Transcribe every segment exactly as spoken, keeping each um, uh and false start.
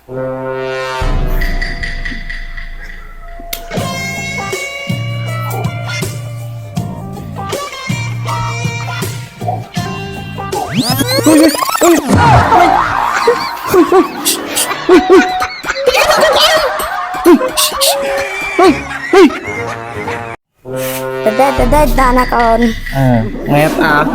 Dede, dede, danakon. Ah, ngayat, ah.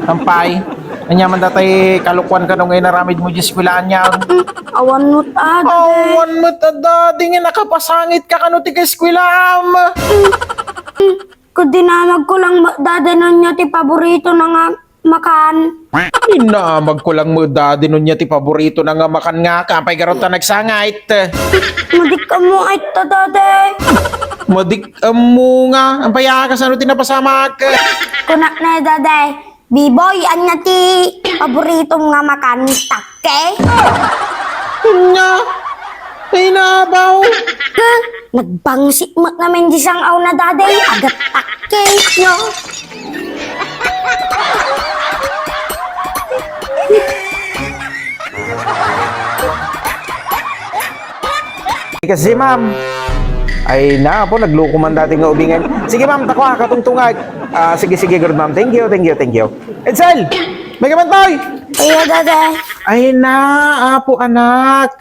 Ampay. Ania man datay kalokuan kano nga inaramid mo diay eskwelaanyo? Hmm, awan met, ah, dede. Awan met, ah, dede, nga nakapasangit ka kano ti kaeskwelam. Hmm, hmm. Ket dinamagko lang met, dede, no ania ti paboritona nga makan. Dinamagko lang met, dede, no ania ti paboritona nga makan nga, ampay garud ta nagsangit. Madik-ammo ngay ta, dede. Madik-ammo nga, ampay a, kasano ti napasamak? Kunak ne, dede, Biboy, ania ti paboritom nga makan? Takke? Ania? Ay, nabaw. Huh? Nagbangsit met ngamin diay sang-awna, dede. Agat takke, no? Kasi, ma'am. Ay, na, apo, nagloko man dede nga ubing. Sige, ma'am, tako, ah, katungtungag. Ah, sige, sige, good, ma'am. Thank you, thank you, thank you. Edsel! May kamantoy! Iya, dede. Ay, na, apo, anak.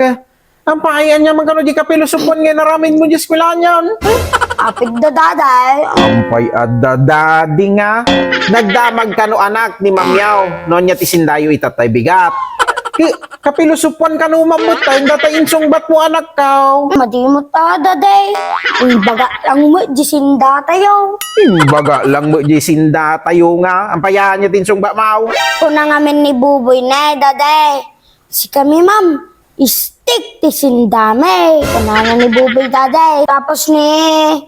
Ampay, ania man kano diay kapilosopuan nga inaramid mo diay eskwelaanyo? Apid da, dede. Ampay a, dede nga. Nagdamag kano, anak, ni Ma'am Yaw, no ania ti sindayo ita tay bigat. Ki-, kapilosopuan kano, ma'am, met, ta inda tay insungbat mo, anak, kaw. Madi met, dede. Imbaga lang met diay sindatayo. Imbaga lang met diay sindatayo nga. Ampay a, ania ti insungbat mo? Kuna ngamin ni Buboy ne, dede. Sikami, ma'am, steak ti sindami. Kunana ni Buboy, dede. Tapos ni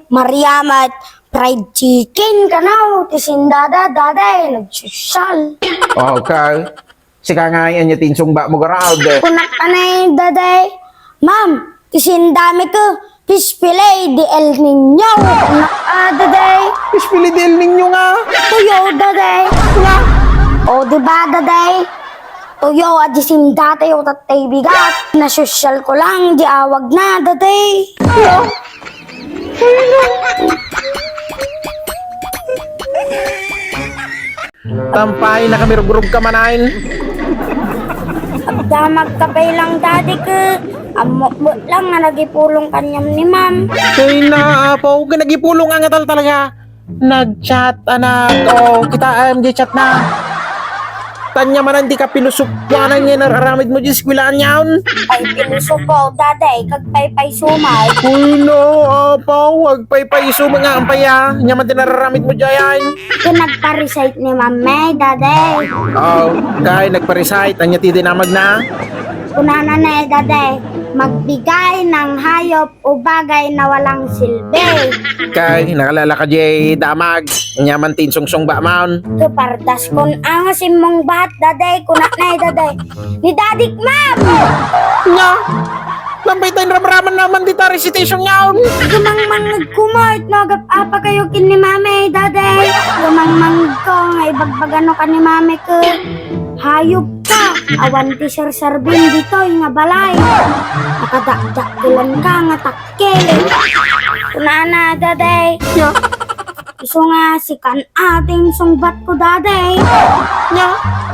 Maria met, fried chicken kano ti sindada, dede. Nagsosyal. Okay. Sika ngay, ania ti insungbat mo garud? Kunak a ne, dede. Ma'am, ti sindami ket fish fillet di El Niño. Kunak a, dede. Fish fillet di El Niño nga? Tuyo, dede. Nga? O, di ba, dede? Tuyo a diay sindatayo tattay bigat. Nasosyalko lang diay awagna, dede. Nga? Tampay, nakamirugurog ka manen. Agdamag ka pay lang, dede, ket ammok met lang nga nagipulong kaniam ni ma'am. Ay, na, apo, nga nagipulong nga tal-, talaga. Nag-chat, anak. O, kitaem diay chatna. Ania manen ti kapilosopuanan nga inaramid mo diay eskwelaanyo? Ay, pilosopo, dede, kag paypayso met. Uy, no, apo, agpaypayso met nga, ampay a. Ania man ti nararamid mo diay? Ket nagpa-recite ni Ma'am May, dede. O, kay nagpa-recite, ania ti dinamagna? Kunana ne, dede, magbigay ng hayop o bagay na walang silbi. Kay, nakalala ka diay damag, ania man ti insungsungbat mo? Ket pardaskon a nga simmungbat, dede, kunak ne, dede. Ni Dadik, ma'am! Nga? Nagpay ta inramramanna man dita recitationyo? Gumangmangngegko met no agap-apa kayo ken ni Mami, Dade. Gumangmangngegko nga ibagbagano ken ni Mami ket hayop ka. Awan ti serserbim ditoy nga balay. Nakadakdakkelan ka nga takkel. Kunana, Dade. Isu nga sikan a ti insungbatko, Dade. Nya?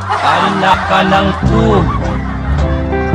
Ala ka lang to.